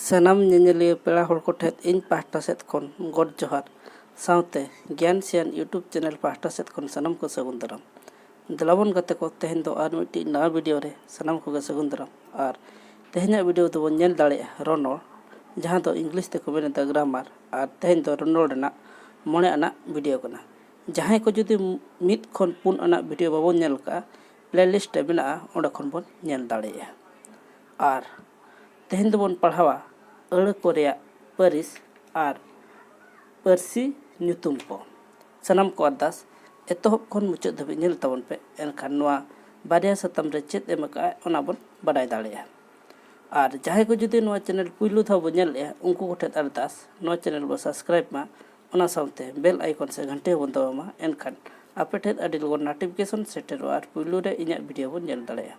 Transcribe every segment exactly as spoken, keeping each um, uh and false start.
ᱥᱟᱱᱟᱢ ᱧᱮᱧᱮᱞᱤᱭᱟᱹ ᱯᱮᱲᱟ ᱦᱚᱲ ᱠᱚ ᱴᱷᱮᱱ ᱤᱧ ᱯᱟᱦᱴᱟ ᱥᱮᱫ ᱠᱷᱚᱱ ᱜᱚᱰ ᱡᱚᱦᱟᱨ, ᱥᱟᱶᱛᱮ ᱜᱮᱭᱟᱱ ᱥᱮᱭᱟᱱ YouTube channel ᱯᱟᱦᱴᱟ ᱥᱮᱫ ᱠᱷᱚᱱ ᱥᱟᱱᱟᱢ ᱠᱚ ᱥᱟᱹᱜᱩᱱ ᱫᱟᱨᱟᱢ᱾ ᱫᱮᱞᱟᱵᱚᱱ ᱜᱟᱛᱮ ᱠᱚ, ᱛᱮᱦᱮᱧ ᱫᱚ ᱟᱨ ᱢᱤᱫᱴᱤᱡ ᱱᱟᱣᱟ video ᱨᱮ ᱥᱟᱱᱟᱢ ᱠᱚᱜᱮ ᱥᱟᱹᱜᱩᱱ ᱫᱟᱨᱟᱢ᱾ ᱟᱨ ᱛᱮᱦᱮᱧᱟᱜ video ᱫᱚᱵᱚᱱ ᱧᱮᱞ ᱫᱟᱲᱮᱭᱟᱜᱼᱟ ᱨᱚᱱᱚᱲ, ᱡᱟᱦᱟᱸ ᱫᱚ English ᱛᱮᱠᱚ ᱢᱮᱱᱮᱫᱟ grammar᱾ ᱟᱨ ᱛᱮᱦᱮᱧ ᱫᱚ ᱨᱚᱱᱚᱲ ᱨᱮᱱᱟᱜ ᱢᱚᱬᱮ ᱟᱱᱟᱜ video ᱠᱟᱱᱟ᱾ ᱡᱟᱦᱟᱸᱭ ᱠᱚ ᱡᱩᱫᱤ ᱢᱤᱫ ᱠᱷᱚᱱ ᱯᱩᱱ ᱟᱱᱟᱜ video ᱵᱟᱵᱚᱱ ᱧᱮᱞ ᱠᱟᱜᱼᱟ, playlist ᱨᱮ ᱢᱮᱱᱟᱜᱼᱟ, ᱚᱸᱰᱮ ᱠᱷᱚᱱ ᱵᱚᱱ ᱧᱮᱞ ᱫᱟᱲᱮᱭᱟᱜᱼᱟ᱾ ᱟᱨ ᱛᱮᱦᱮᱧ ᱫᱚᱵᱚᱱ ᱯᱟᱲᱦᱟᱣᱟ ᱟᱹᱲᱟᱹ ᱠᱚ ᱨᱮᱭᱟᱜ ᱯᱟᱹᱨᱤᱥ ᱟᱨ ᱯᱟᱹᱨᱥᱤ ᱧᱩᱛᱩᱢ ᱠᱚ᱾ ᱥᱟᱱᱟᱢ ᱠᱚ ᱟᱨᱫᱟᱥ ᱮᱛᱚᱦᱚᱵ ᱠᱷᱚᱱ ᱢᱩᱪᱟᱹᱫ ᱫᱷᱟᱹᱵᱤᱡ ᱧᱮᱞ ᱛᱟᱵᱚᱱ ᱯᱮ, ᱮᱱᱠᱷᱟᱱ ᱱᱚᱣᱟ ᱵᱟᱨᱭᱟ ᱥᱟᱛᱟᱢ ᱨᱮ ᱪᱮᱫ ᱮᱢ ᱟᱠᱟᱫᱼᱟ, ᱚᱱᱟ ᱵᱚᱱ ᱵᱟᱰᱟᱭ ᱫᱟᱲᱮᱭᱟᱜᱼᱟ᱾ ᱟᱨ ᱡᱟᱦᱟᱸᱭ ᱠᱚ ᱡᱩᱫᱤ ᱱᱚᱣᱟ channel ᱯᱩᱭᱞᱩ ᱫᱷᱟᱣ ᱵᱚᱱ ᱧᱮᱞᱮᱫᱼᱟ, ᱩᱱᱠᱩ ᱠᱚᱴᱷᱮᱱ ᱟᱨᱫᱟᱥ, ᱱᱚᱣᱟ channel ᱵᱚᱱ subscribe ᱢᱟ, ᱚᱱᱟ ᱥᱟᱶᱛᱮ bell icon ᱥᱮ ᱜᱷᱟᱱᱴᱤ ᱦᱚᱸᱵᱚᱱ ᱫᱟᱵᱟᱣ ᱢᱟ, ᱮᱱᱠᱷᱟᱱ ᱟᱯᱮ ᱴᱷᱮᱱ ᱟᱹᱰᱤ ᱞᱚᱜᱚᱱ notification ᱥᱮᱴᱮᱨᱚᱜᱼᱟ ᱟᱨ ᱯᱩᱭᱞᱩ ᱨᱮ ᱤᱧᱟᱹᱜ video ᱵᱚᱱ ᱧᱮᱞ ᱫᱟᱲᱮᱭᱟᱜᱼᱟ᱾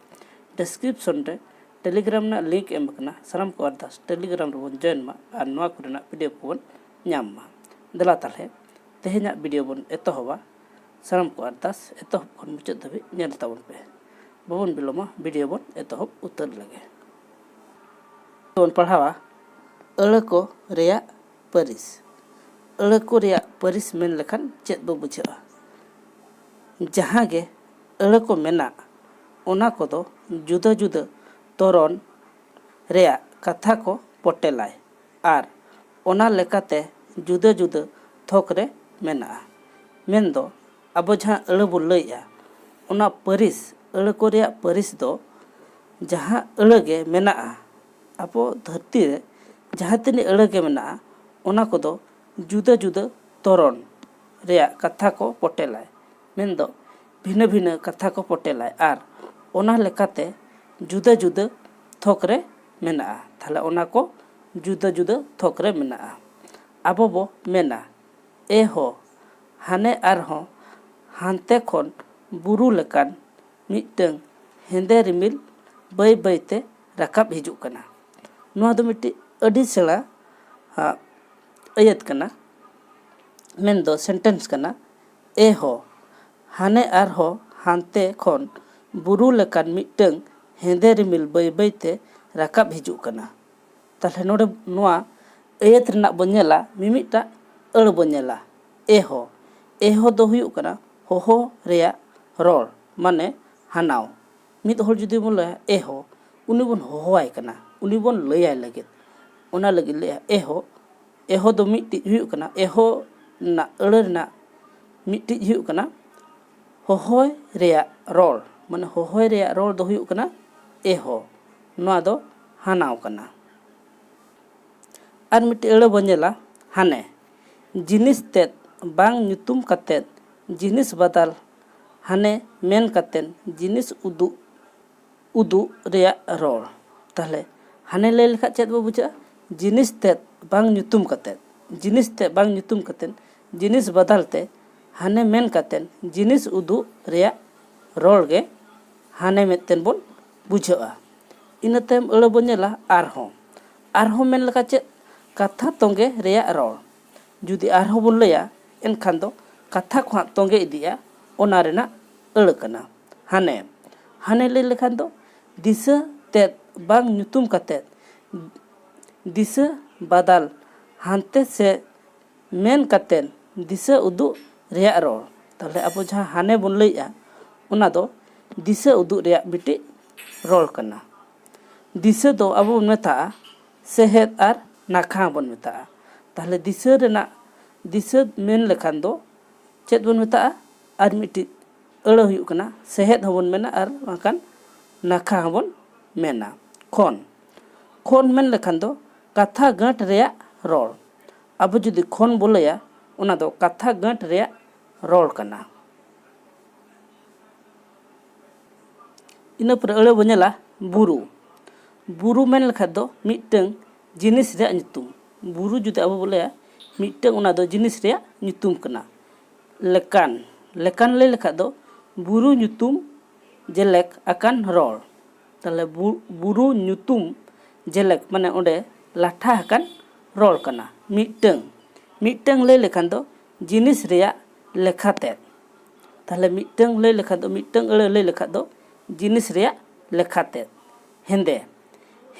Description ᱨᱮ Telegram ᱨᱮᱱᱟᱜ link ᱮᱢ ᱟᱠᱟᱱᱟ, ᱥᱟᱱᱟᱢ ᱠᱚ ᱟᱨᱫᱟᱥ Telegram ᱨᱮᱵᱚᱱ join ᱢᱟ ᱟᱨ ᱱᱚᱣᱟ ᱠᱚᱨᱮᱱᱟᱜ PDF ᱠᱚᱵᱚᱱ ᱧᱟᱢ ᱢᱟ᱾ ᱫᱮᱞᱟ ᱛᱟᱦᱞᱮ ᱛᱮᱦᱮᱧᱟᱜ video ᱵᱚᱱ ᱮᱛᱚᱦᱚᱵᱟ᱾ ᱥᱟᱱᱟᱢ ᱠᱚ ᱟᱨᱫᱟᱥ ᱮᱛᱚᱦᱚᱵ ᱠᱷᱚᱱ ᱢᱩᱪᱟᱹᱫ ᱫᱷᱟᱹᱵᱤᱡ ᱧᱮᱞ ᱛᱟᱵᱚᱱ ᱯᱮ᱾ ᱵᱟᱵᱚᱱ ᱵᱤᱞᱚᱢᱟ, video ᱵᱚᱱ ᱮᱛᱚᱦᱚᱵ ᱩᱛᱟᱹᱨ ᱞᱮᱜᱮ᱾ ᱵᱚᱱ ᱯᱟᱲᱦᱟᱣᱟ ᱟᱹᱲᱟᱹ ᱠᱚ ᱨᱮᱭᱟᱜ ᱯᱟᱹᱨᱤᱥ᱾ ᱟᱹᱲᱟᱹ ᱠᱚ ᱨᱮᱭᱟᱜ ᱯᱟᱹᱨᱤᱥ ᱢᱮᱱ ᱞᱮᱠᱷᱟᱱ ᱪᱮᱫ ᱵᱚ ᱵᱩᱡᱷᱟᱹᱜᱼᱟ? ᱡᱟᱦᱟᱸ ᱜᱮ ᱟᱹᱲᱟᱹ ᱠᱚ ᱢᱮᱱᱟᱜ, ᱚᱱᱟ ᱠᱚᱫᱚ ᱡᱩᱫᱟᱹ ᱡᱩᱫᱟᱹ ᱛᱚᱨᱚᱱ ᱨᱮᱭᱟᱜ ᱠᱟᱛᱷᱟ ᱠᱚ ᱯᱚᱴᱮᱞᱟᱭ ᱟᱨ ᱚᱱᱟ ᱞᱮᱠᱟᱛᱮ ᱡᱩᱫᱟᱹ ᱡᱩᱫᱟᱹ ᱛᱷᱚᱠ ᱨᱮ ᱢᱮᱱᱟᱜᱼᱟ᱾ ᱢᱮᱱᱫᱚ ᱟᱵᱚ ᱡᱟᱦᱟᱸ ᱟᱹᱲᱟᱹ ᱵᱚ ᱞᱟᱹᱭᱮᱜᱼᱟ, ᱚᱱᱟ ᱯᱟᱹᱨᱤᱥ, ᱟᱹᱲᱟᱹ ᱠᱚ ᱨᱮᱭᱟᱜ ᱯᱟᱹᱨᱤᱥ ᱫᱚ ᱡᱟᱦᱟᱸ ᱟᱹᱲᱟᱹ ᱜᱮ ᱢᱮᱱᱟᱜᱼᱟ, ᱟᱵᱚ ᱫᱷᱟᱹᱨᱛᱤ ᱨᱮ ᱡᱟᱦᱟᱸ ᱛᱤᱱᱟᱹᱜ ᱟᱹᱲᱟᱹ ᱜᱮ ᱢᱮᱱᱟᱜᱼᱟ, ᱚᱱᱟ ᱠᱚᱫᱚ ᱡᱩᱫᱟᱹ ᱡᱩᱫᱟᱹ ᱛᱚᱨᱚᱱ ᱨᱮᱭᱟᱜ ᱠᱟᱛᱷᱟ ᱠᱚ ᱯᱚᱴᱮᱞᱟᱭ, ᱢᱮᱱᱫᱚ ᱵᱷᱤᱱᱟᱹ ᱵᱷᱤᱱᱟᱹ ᱠᱟᱛᱷᱟ ᱠᱚ ᱯᱚᱴᱮᱞᱟᱭ ᱟᱨ ᱚᱱᱟ ᱞᱮᱠᱟᱛᱮ ᱡᱩᱫᱟᱹ ᱡᱩᱫᱟᱹ ᱛᱷᱚᱠ ᱨᱮ ᱢᱮᱱᱟᱜᱼᱟ᱾ ᱛᱟᱦᱞᱮ ᱚᱱᱟ ᱠᱚ ᱡᱩᱫᱟᱹ ᱡᱩᱫᱟᱹ ᱛᱷᱚᱠ ᱨᱮ ᱢᱮᱱᱟᱜᱼᱟ᱾ ᱟᱵᱚ ᱵᱚ ᱢᱮᱱᱟ, "ᱮ ᱦᱚ, ᱦᱟᱱᱮ ᱟᱨᱦᱚᱸ ᱦᱟᱱᱛᱮ ᱠᱷᱚᱱ ᱵᱩᱨᱩ ᱞᱮᱠᱟᱱ ᱢᱤᱫᱴᱟᱹᱝ ᱦᱮᱸᱫᱮ ᱨᱤᱢᱤᱞ ᱵᱟᱹᱭ ᱵᱟᱹᱭᱛᱮ ᱨᱟᱠᱟᱵ ᱦᱤᱡᱩᱜ ᱠᱟᱱᱟ᱾" ᱱᱚᱣᱟ ᱫᱚ ᱢᱤᱫᱴᱤᱡ ᱟᱹᱰᱤ ᱥᱮᱬᱟ, ᱟ, ᱟᱹᱭᱟᱹᱛ ᱠᱟᱱᱟ, ᱢᱮᱱᱫᱚ sentence ᱠᱟᱱᱟ᱾ "ᱮ ᱦᱚ, ᱦᱟᱱᱮ ᱟᱨᱦᱚᱸ ᱦᱟᱱᱛᱮ ᱠᱷᱚᱱ ᱵᱩᱨᱩ ᱞᱮᱠᱟᱱ ᱢᱤᱫᱴᱟᱹᱝ ᱦᱮᱸᱫᱮ ᱨᱤᱢᱤᱞ ᱵᱟᱹᱭ ᱵᱟᱹᱭᱛᱮ ᱨᱟᱠᱟᱵ ᱦᱤᱡᱩᱜ ᱠᱟᱱᱟ᱾" ᱛᱟᱦᱚᱞᱮ ᱱᱚᱰᱮ ᱱᱚᱣᱟ ᱟᱹᱭᱟᱹᱛ ᱨᱮᱱᱟᱜ ᱵᱚᱱ ᱧᱮᱞᱟ, ᱢᱤᱢᱤᱫᱴᱟᱜ ᱟᱹᱲᱟᱹ ᱵᱚᱱ ᱧᱮᱞᱟ, ᱮᱦᱚ᱾ ᱮᱦᱚ ᱫᱚ ᱦᱩᱭᱩᱜ ᱠᱟᱱᱟ ᱦᱚᱦᱚ ᱨᱮᱭᱟᱜ ᱨᱚᱲ, ᱢᱟᱱᱮ ᱦᱟᱱᱟᱣ᱾ ᱢᱤᱫ ᱦᱚᱲ ᱡᱩᱫᱤ ᱵᱚᱱ ᱞᱟᱹᱭᱟ ᱮᱦᱚ, ᱩᱱᱤ ᱵᱚᱱ ᱦᱚᱦᱚᱣᱟᱭ ᱠᱟᱱᱟ, ᱩᱱᱤ ᱵᱚᱱ ᱞᱟᱹᱭᱟᱭ ᱞᱟᱹᱜᱤᱫ᱾ ᱚᱱᱟ ᱞᱟᱹᱜᱤᱫ ᱞᱟᱹᱭᱟ ᱮᱦᱚ᱾ ᱮᱦᱚ ᱫᱚ ᱢᱤᱫᱴᱤᱡ ᱦᱩᱭᱩᱜ ᱠᱟᱱᱟ, ᱮᱦᱚ ᱨᱮᱱᱟᱜ ᱟᱹᱲᱟᱹ ᱨᱮᱱᱟᱜ ᱢᱤᱫᱴᱤᱡ ᱦᱩᱭᱩᱜ ᱠᱟᱱᱟ ᱦᱚᱦᱚᱭ ᱨᱮᱭᱟᱜ ᱨᱚᱲ, ᱢᱟᱱᱮ ᱦᱚᱦᱚᱭ ᱨᱮᱭᱟᱜ ᱨᱚᱲ ᱫᱚ ᱦᱩᱭᱩᱜ ᱠᱟᱱᱟ ᱮᱦᱚ, ᱱᱚᱣᱟ ᱫᱚ ᱦᱟᱱᱟᱣ ᱠᱟᱱᱟ᱾ ᱟᱨ ᱢᱤᱫᱴᱤᱡ ᱟᱹᱲᱟᱹ ᱵᱚᱱ ᱧᱮᱞᱟ ᱦᱟᱱᱮ᱾ ᱡᱤᱱᱤᱥ ᱛᱮᱫ ᱵᱟᱝ ᱧᱩᱛᱩᱢ ᱠᱟᱛᱮᱫ ᱡᱤᱱᱤᱥ ᱵᱟᱫᱟᱞ ᱦᱟᱱᱮ ᱢᱮᱱ ᱠᱟᱛᱮᱫ ᱡᱤᱱᱤᱥ ᱩᱫᱩᱜ, ᱩᱫᱩᱜ ᱨᱮᱭᱟᱜ ᱨᱚᱲ᱾ ᱛᱟᱦᱚᱞᱮ ᱦᱟᱱᱮ ᱞᱟᱹᱭ ᱞᱮᱠᱷᱟᱡ ᱪᱮᱫ ᱵᱚ ᱵᱩᱡᱷᱟᱹᱜᱼᱟ? ᱡᱤᱱᱤᱥ ᱛᱮᱫ ᱵᱟᱝ ᱧᱩᱛᱩᱢ ᱠᱟᱛᱮᱫ, ᱡᱤᱱᱤᱥ ᱛᱮᱫ ᱵᱟᱝ ᱧᱩᱛᱩᱢ ᱠᱟᱛᱮᱫ ᱡᱤᱱᱤᱥ ᱵᱟᱫᱟᱞ ᱛᱮ ᱦᱟᱱᱮ ᱢᱮᱱ ᱠᱟᱛᱮᱫ ᱡᱤᱱᱤᱥ ᱩᱫᱩᱜ ᱨᱮᱭᱟᱜ ᱨᱚᱲ ᱜᱮ ᱦᱟᱱᱮ ᱢᱮᱱᱛᱮ ᱵᱚᱱ ᱵᱩᱡᱷᱟᱹᱜᱼᱟ᱾ ᱤᱱᱟᱹ ᱛᱟᱭᱚᱢ ᱟᱹᱲᱟᱹ ᱵᱚᱱ ᱧᱮᱞᱟ ᱟᱨᱦᱚᱸ᱾ ᱟᱨᱦᱚᱸ ᱢᱮᱱ ᱞᱮᱠᱟ ᱪᱮᱫ? ᱠᱟᱛᱷᱟ ᱛᱚᱸᱜᱮ ᱨᱮᱭᱟᱜ ᱨᱚᱲ᱾ ᱡᱩᱫᱤ ᱟᱨᱦᱚᱸ ᱵᱚᱱ ᱞᱟᱹᱭᱟ, ᱮᱱᱠᱷᱟᱱ ᱫᱚ ᱠᱟᱛᱷᱟ ᱠᱚ ᱦᱟᱸᱜ ᱛᱚᱸᱜᱮ ᱤᱫᱤᱜᱼᱟ, ᱚᱱᱟ ᱨᱮᱱᱟᱜ ᱟᱹᱲᱟᱹ ᱠᱟᱱᱟ ᱦᱟᱱᱮ᱾ ᱦᱟᱱᱮ ᱞᱟᱹᱭ ᱞᱮᱠᱷᱟᱱ ᱫᱚ ᱫᱤᱥᱟᱹ ᱛᱮᱫ ᱵᱟᱝ ᱧᱩᱛᱩᱢ ᱠᱟᱛᱮᱫ, ᱫᱤᱥᱟᱹ ᱵᱟᱫᱟᱞ ᱦᱟᱱᱛᱮ ᱥᱮ ᱢᱮᱱ ᱠᱟᱛᱮᱫ ᱫᱤᱥᱟᱹ ᱩᱫᱩᱜ ᱨᱮᱭᱟᱜ ᱨᱚᱲ᱾ ᱛᱟᱦᱚᱞᱮ ᱟᱵᱚ ᱡᱟᱦᱟᱸ ᱦᱟᱱᱮ ᱵᱚᱱ ᱞᱟᱹᱭᱮᱜᱼᱟ, ᱚᱱᱟ ᱫᱚ ᱫᱤᱥᱟᱹ ᱩᱫᱩᱜ ᱨᱮᱭᱟᱜ ᱢᱤᱫᱴᱤᱡ ᱨᱚᱲ ᱠᱟᱱᱟ᱾ ᱫᱤᱥᱟᱹ ᱫᱚ ᱟᱵᱚ ᱵᱚᱱ ᱢᱮᱛᱟᱜᱼᱟ ᱥᱮᱦᱮᱫ ᱟᱨ ᱱᱟᱠᱷᱟ ᱵᱚᱱ ᱢᱮᱛᱟᱜᱼᱟ᱾ ᱛᱟᱦᱚᱞᱮ ᱫᱤᱥᱟᱹ ᱨᱮᱱᱟᱜ, ᱫᱤᱥᱟᱹ ᱢᱮᱱ ᱞᱮᱠᱷᱟᱱ ᱫᱚ ᱪᱮᱫ ᱵᱚᱱ ᱢᱮᱛᱟᱜᱼᱟ? ᱟᱨ ᱢᱤᱫᱴᱤᱡ ᱟᱹᱲᱟᱹ ᱦᱩᱭᱩᱜ ᱠᱟᱱᱟ ᱥᱮᱦᱮᱫ ᱦᱚᱸᱵᱚᱱ ᱢᱮᱱᱟ ᱟᱨ ᱵᱟᱝᱠᱷᱟᱱ ᱱᱟᱠᱷᱟ ᱦᱚᱸᱵᱚᱱ ᱢᱮᱱᱟ᱾ ᱠᱷᱚᱱ, ᱠᱷᱚᱱ ᱢᱮᱱ ᱞᱮᱠᱷᱟᱱ ᱫᱚ ᱠᱟᱛᱷᱟ ᱜᱟᱹᱴ ᱨᱮᱭᱟᱜ ᱨᱚᱲ᱾ ᱟᱵᱚ ᱡᱩᱫᱤ ᱠᱷᱚᱱ ᱵᱚ ᱞᱟᱹᱭᱟ, ᱚᱱᱟ ᱫᱚ ᱠᱟᱛᱷᱟ ᱜᱟᱹᱴ ᱨᱮᱭᱟᱜ ᱨᱚᱲ ᱠᱟᱱᱟ᱾ ᱤᱱᱟᱹ ᱯᱚᱨᱮ ᱟᱹᱲᱟᱹ ᱵᱚ ᱧᱮᱞᱟ ᱵᱩᱨᱩ᱾ ᱵᱩᱨᱩ ᱢᱮᱱ ᱞᱮᱠᱷᱟᱱ ᱫᱚ ᱢᱤᱫᱴᱟᱹᱝ ᱡᱤᱱᱤᱥ ᱨᱮᱭᱟᱜ ᱧᱩᱛᱩᱢ᱾ ᱵᱩᱨᱩ ᱡᱩᱫᱤ ᱟᱵᱚ ᱵᱚ ᱞᱟᱹᱭᱟ, ᱢᱤᱫᱴᱟᱹᱝ ᱚᱱᱟ ᱫᱚ ᱡᱤᱱᱤᱥ ᱨᱮᱭᱟᱜ ᱧᱩᱛᱩᱢ ᱠᱟᱱᱟ᱾ ᱞᱮᱠᱟᱱ, ᱞᱮᱠᱟᱱ ᱞᱟᱹᱭ ᱞᱮᱠᱷᱟᱱ ᱫᱚ ᱵᱩᱨᱩ ᱧᱩᱛᱩᱢ ᱡᱮᱞᱮᱠ ᱟᱠᱟᱱ ᱨᱚᱲ᱾ ᱛᱟᱦᱚᱞᱮ ᱵᱩ-, ᱵᱩᱨᱩ ᱧᱩᱛᱩᱢ ᱡᱮᱞᱮᱠ ᱢᱟᱱᱮ ᱚᱸᱰᱮ ᱞᱟᱴᱷᱟ ᱟᱠᱟᱱ ᱨᱚᱲ ᱠᱟᱱᱟ᱾ ᱢᱤᱫᱴᱟᱹᱝ, ᱢᱤᱫᱴᱟᱹᱝ ᱞᱟᱹᱭ ᱞᱮᱠᱷᱟᱱ ᱫᱚ ᱡᱤᱱᱤᱥ ᱨᱮᱭᱟᱜ ᱞᱮᱠᱷᱟᱛᱮ᱾ ᱛᱟᱦᱚᱞᱮ ᱢᱤᱫᱴᱟᱹᱝ ᱞᱟᱹᱭ ᱞᱮᱠᱷᱟᱱ ᱫᱚ, ᱢᱤᱫᱴᱟᱹᱝ ᱟᱹᱲᱟᱹ ᱞᱟᱹᱭ ᱞᱮᱠᱷᱟᱱ ᱫᱚ ᱡᱤᱱᱤᱥ ᱨᱮᱭᱟᱜ ᱞᱮᱠᱷᱟᱛᱮ᱾ ᱦᱮᱸᱫᱮ,